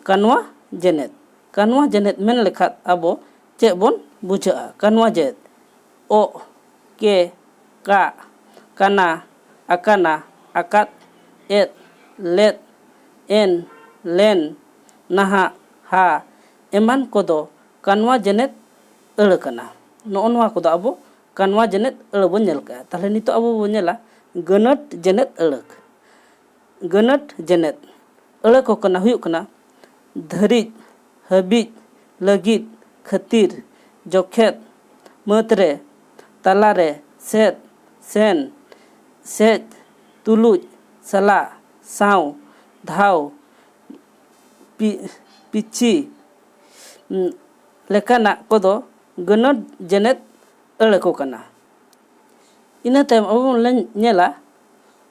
ᱠᱟᱱᱣᱟ ᱡᱮᱱᱮᱛ᱾ ᱠᱟᱱᱣᱟ ᱡᱮᱱᱮᱛ ᱢᱮᱱ ᱞᱮᱠᱷᱟᱱ ᱟᱵᱚ ᱪᱮᱫ ᱵᱚᱱ ᱵᱩᱡᱷᱟᱹᱜᱼᱟ? ᱠᱟᱱᱣᱟ ᱡᱮᱱᱮᱛ ᱚᱜ, ᱠᱮ, ᱠᱟᱜ, ᱠᱟᱱᱟ, ᱟᱠᱟᱱᱟ, ᱟᱠᱟᱫ, ᱮᱫ, ᱞᱮᱫ, ᱮᱱ, ᱞᱮᱱ, ᱱᱟᱦᱟᱜ, ᱦᱟ ᱮᱢᱟᱱ ᱠᱚᱫᱚ ᱠᱟᱱᱣᱟ ᱡᱮᱱᱮᱛ ᱟᱹᱲᱟᱹ ᱠᱟᱱᱟ᱾ ᱱᱚᱜᱼᱚ ᱱᱚᱣᱟ ᱠᱚᱫᱚ ᱟᱵᱚ ᱠᱟᱱᱣᱟ ᱡᱮᱱᱮᱛ ᱟᱹᱲᱟᱹ ᱵᱚᱱ ᱧᱮᱞ ᱠᱟᱜᱼᱟ᱾ ᱛᱟᱦᱞᱮ ᱱᱤᱛᱚᱜ ᱟᱵᱚ ᱵᱚᱱ ᱧᱮᱞᱟ ᱜᱟᱹᱱᱟᱹᱴ ᱡᱮᱱᱮᱛ ᱟᱹᱲᱟᱹ᱾ ᱜᱟᱹᱱᱟᱹᱴ ᱡᱮᱱᱮᱛ ᱟᱹᱲᱟᱹ ᱠᱚ ᱠᱟᱱᱟ, ᱦᱩᱭᱩᱜ ᱠᱟᱱᱟ ᱫᱷᱟᱹᱨᱤᱡ, ᱦᱟᱹᱵᱤᱡ, ᱞᱟᱹᱜᱤᱫ, ᱠᱷᱟᱹᱛᱤᱨ, ᱡᱚᱠᱷᱮᱫ, ᱢᱟᱹᱫᱽ ᱨᱮ, ᱛᱟᱞᱟ ᱨᱮ, ᱥᱮᱫ, ᱥᱮᱱ, ᱥᱮᱡ, ᱛᱩᱞᱩᱡ, ᱥᱟᱞᱟᱜ, ᱥᱟᱶ, ᱫᱷᱟᱣ, ᱯᱤ-, ᱯᱤᱪᱷᱤ, ᱞᱮᱠᱟᱱᱟᱜ ᱠᱚᱫᱚ ᱜᱟᱹᱱᱟᱹᱛ ᱡᱮᱱᱮᱛ ᱟᱹᱲᱟᱹ ᱠᱚ ᱠᱟᱱᱟ᱾ ᱤᱱᱟᱹ ᱛᱟᱭᱚᱢ ᱟᱵᱚ ᱵᱚᱱ ᱞᱮ-, ᱧᱮᱞᱟ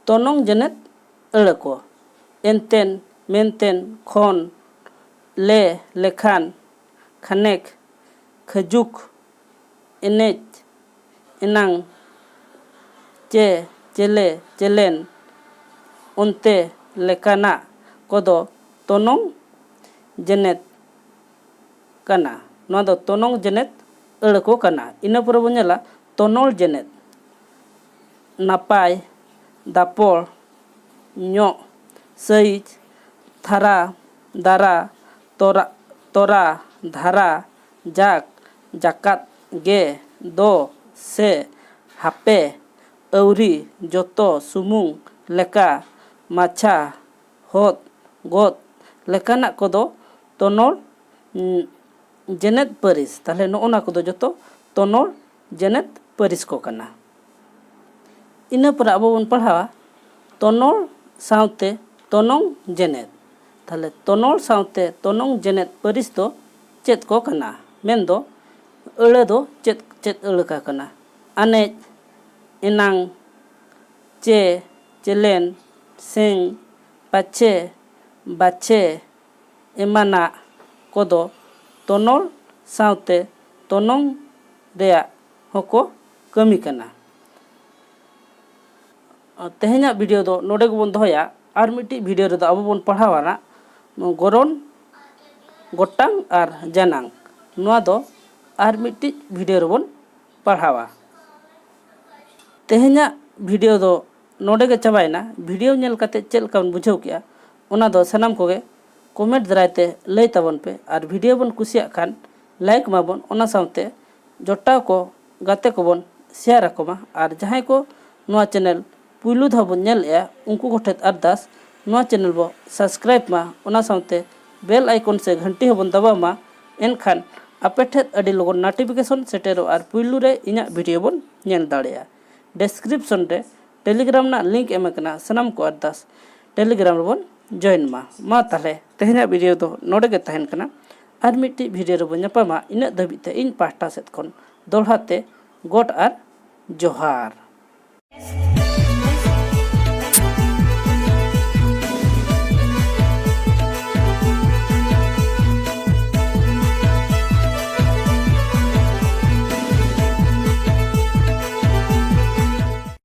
ᱛᱚᱱᱚᱝ ᱡᱮᱱᱮᱛ ᱟᱹᱲᱟᱹ ᱠᱚ᱾ ᱮᱱᱛᱮᱱ, ᱢᱮᱱᱛᱮᱱ, ᱠᱷᱚᱱ, ᱞᱮ, ᱞᱮᱠᱷᱟᱱ, ᱠᱷᱟᱱᱮᱠ, ᱠᱷᱟᱹᱡᱩᱠ, ᱮᱱᱮᱡ, ᱮᱱᱟᱝ, ᱪᱮ, ᱪᱮᱞᱮ, ᱪᱮᱞᱮᱱ, ᱚᱱᱛᱮ ᱞᱮᱠᱟᱱᱟᱜ ᱠᱚᱫᱚ ᱛᱚᱱᱚᱝ ᱡᱮᱱᱮᱛ ᱠᱟᱱᱟ᱾ ᱱᱚᱣᱟ ᱫᱚ ᱛᱚᱱᱚᱝ ᱡᱮᱱᱮᱛ ᱟᱹᱲᱟᱹ ᱠᱚ ᱠᱟᱱᱟ᱾ ᱤᱱᱟᱹ ᱯᱚᱨᱮ ᱵᱚᱱ ᱧᱮᱞᱟ ᱛᱚᱱᱚᱞ ᱡᱮᱱᱮᱛ, ᱱᱟᱯᱟᱭ, ᱫᱟᱯᱚᱲ, ᱧᱚᱜ, ᱥᱟᱹᱭᱤᱡ, ᱛᱷᱟᱨᱟ, ᱫᱟᱨᱟ, ᱛᱚᱨᱟ, ᱛᱚᱨᱟ, ᱫᱷᱟᱨᱟ, ᱡᱟᱠ, ᱡᱟᱠᱟᱛ, ᱜᱮ, ᱫᱚ, ᱥᱮ, ᱦᱟᱯᱮ, ᱟᱹᱣᱨᱤ, ᱡᱚᱛᱚ, ᱥᱩᱢᱩᱝ, ᱞᱮᱠᱟ, ᱢᱟᱪᱷᱟ, ᱦᱚᱫ, ᱜᱚᱫ ᱞᱮᱠᱟᱱᱟᱜ ᱠᱚᱫᱚ ᱛᱚᱱᱚᱞ, ᱩᱸ, ᱡᱮᱱᱮᱛ ᱯᱟᱹᱨᱤᱥ᱾ ᱛᱟᱦᱚᱞᱮ ᱱᱚᱜᱼᱚ ᱱᱟ ᱠᱚᱫᱚ ᱡᱚᱛᱚ ᱛᱚᱱᱚᱞ ᱡᱮᱱᱮᱛ ᱯᱟᱹᱨᱤᱥ ᱠᱚ ᱠᱟᱱᱟ᱾ ᱤᱱᱟᱹ ᱯᱚᱨᱮ ᱟᱵᱚ ᱵᱚᱱ ᱯᱟᱲᱦᱟᱣᱟ ᱛᱚᱱᱚᱞ ᱥᱟᱶᱛᱮ ᱛᱚᱱᱚᱝ ᱡᱮᱱᱮᱛ᱾ ᱛᱟᱦᱚᱞᱮ ᱛᱚᱱᱚᱞ ᱥᱟᱶᱛᱮ ᱛᱚᱱᱚᱝ ᱡᱮᱱᱮᱛ ᱯᱟᱹᱨᱤᱥ ᱫᱚ ᱪᱮᱫ ᱠᱚ ᱠᱟᱱᱟ? ᱢᱮᱱᱫᱚ ᱟᱹᱲᱟᱹ ᱫᱚ ᱪᱮᱫ ᱪᱮᱫ ᱟᱹᱲᱟᱹ ᱠᱟ ᱠᱟᱱᱟ? ᱟᱱᱮᱡ, ᱮᱱᱟᱝ, ᱪᱮ, ᱪᱮᱞᱮᱱ, ᱥᱮᱝ, ᱯᱟᱪᱷᱮ, ᱵᱟᱪᱷᱮ ᱮᱢᱟᱱᱟᱜ ᱠᱚᱫᱚ ᱛᱚᱱᱚᱞ ᱥᱟᱶᱛᱮ ᱛᱚᱱᱚᱝ ᱨᱮᱭᱟᱜ ᱦᱚᱸᱠᱚ ᱠᱟᱹᱢᱤ ᱠᱟᱱᱟ᱾ ᱛᱮᱦᱮᱧᱟᱜ ᱵᱷᱤᱰᱤᱭᱳ ᱫᱚ ᱱᱚᱰᱮ ᱜᱮᱵᱚᱱ ᱫᱚᱦᱚᱭᱟ᱾ ᱟᱨ ᱢᱤᱫᱴᱤᱡ ᱵᱷᱤᱰᱤᱭᱳ ᱨᱮᱫᱚ ᱟᱵᱚ ᱵᱚᱱ ᱯᱟᱲᱦᱟᱣᱟ ᱱᱟᱜ ᱜᱚᱨᱚᱱ, ᱜᱚᱴᱟᱝ ᱟᱨ ᱡᱟᱱᱟᱝ᱾ ᱱᱚᱣᱟ ᱫᱚ ᱟᱨ ᱢᱤᱫᱴᱤᱡ ᱵᱷᱤᱰᱤᱭᱳ ᱨᱮᱵᱚᱱ ᱯᱟᱲᱦᱟᱣᱟ᱾ ᱛᱮᱦᱮᱧᱟᱜ ᱵᱷᱤᱰᱤᱭᱳ ᱫᱚ ᱱᱚᱰᱮ ᱜᱮ ᱪᱟᱵᱟᱭᱮᱱᱟ᱾ ᱵᱷᱤᱰᱤᱭᱳ ᱧᱮᱞ ᱠᱟᱛᱮ ᱪᱮᱫ ᱞᱮᱠᱟ ᱵᱚᱱ ᱵᱩᱡᱷᱟᱹᱣ ᱠᱮᱜᱼᱟ, ᱚᱱᱟ ᱫᱚ ᱥᱟᱱᱟᱢ ᱠᱚᱜᱮ ᱠᱚᱢᱮᱱᱴ ᱫᱟᱨᱟᱭ ᱛᱮ ᱞᱟᱹᱭ ᱛᱟᱵᱚᱱ ᱯᱮ᱾ ᱟᱨ ᱵᱷᱤᱰᱤᱭᱳ ᱵᱚᱱ ᱠᱩᱥᱤᱭᱟᱜ ᱠᱷᱟᱱ ᱞᱟᱭᱤᱠ ᱢᱟᱵᱚᱱ, ᱚᱱᱟ ᱥᱟᱶᱛᱮ ᱡᱚᱴᱟᱣ ᱠᱚ, ᱜᱟᱛᱮ ᱠᱚᱵᱚᱱ ᱥᱮᱭᱟᱨ ᱟᱠᱚ ᱢᱟ᱾ ᱟᱨ ᱡᱟᱦᱟᱸᱭ ᱠᱚ ᱱᱚᱣᱟ ᱪᱮᱱᱮᱞ ᱯᱩᱭᱞᱩ ᱫᱷᱟᱣ ᱵᱚᱱ ᱧᱮᱞᱮᱜᱼᱟ, ᱩᱱᱠᱩ ᱠᱚᱴᱷᱮᱱ ᱟᱨᱫᱟᱥ, ᱱᱚᱣᱟ ᱪᱮᱱᱮᱞ ᱵᱚ ᱥᱟᱵᱥᱠᱨᱟᱭᱤᱵᱽ ᱢᱟ, ᱚᱱᱟ ᱥᱟᱶᱛᱮ ᱵᱮᱞ ᱟᱭᱠᱚᱱ ᱥᱮ ᱜᱷᱟᱱᱴᱤ ᱦᱚᱸᱵᱚᱱ ᱫᱟᱵᱟᱣ ᱢᱟ᱾ ᱮᱱᱠᱷᱟᱱ ᱟᱯᱮ ᱴᱷᱮᱱ ᱟᱹᱰᱤ ᱞᱚᱜᱚᱱ ᱱᱳᱴᱤᱯᱷᱤᱠᱮᱥᱚᱱ ᱥᱮᱴᱮᱨᱚᱜᱼᱟ ᱟᱨ ᱯᱩᱭᱞᱩ ᱨᱮ ᱤᱧᱟᱹᱜ ᱵᱷᱤᱰᱤᱭᱳ ᱵᱚᱱ ᱧᱮᱞ ᱫᱟᱲᱮᱭᱟᱜᱼᱟ᱾ ᱰᱤᱥᱠᱨᱤᱯᱥᱚᱱ ᱨᱮ ᱴᱮᱞᱤᱜᱨᱟᱢ ᱨᱮᱱᱟᱜ ᱞᱤᱝᱠ ᱮᱢ ᱟᱠᱟᱱᱟ, ᱥᱟᱱᱟᱢ ᱠᱚ ᱟᱨᱫᱟᱥ ᱴᱮᱞᱤᱜᱨᱟᱢ ᱨᱮᱵᱚᱱ ᱡᱚᱭᱮᱱ ᱢᱟ᱾ ᱢᱟ ᱛᱟᱦᱚᱞᱮ ᱛᱮᱦᱮᱧᱟᱜ ᱵᱷᱤᱰᱤᱭᱳ ᱫᱚ ᱱᱚᱰᱮ ᱜᱮ ᱛᱟᱦᱮᱱ ᱠᱟᱱᱟ᱾ ᱟᱨ ᱢᱤᱫᱴᱤᱡ ᱵᱷᱤᱰᱤᱭᱳ ᱨᱮᱵᱚᱱ ᱧᱟᱯᱟᱢᱟ᱾ ᱤᱱᱟᱹᱜ ᱫᱷᱟᱹᱵᱤᱡ ᱛᱮ ᱤᱧ ᱯᱟᱦᱴᱟ ᱥᱮᱫ ᱠᱷᱚᱱ ᱫᱚᱦᱲᱟ ᱛᱮ ᱜᱚᱰ ᱟᱨ ᱡᱚᱦᱟᱨ᱾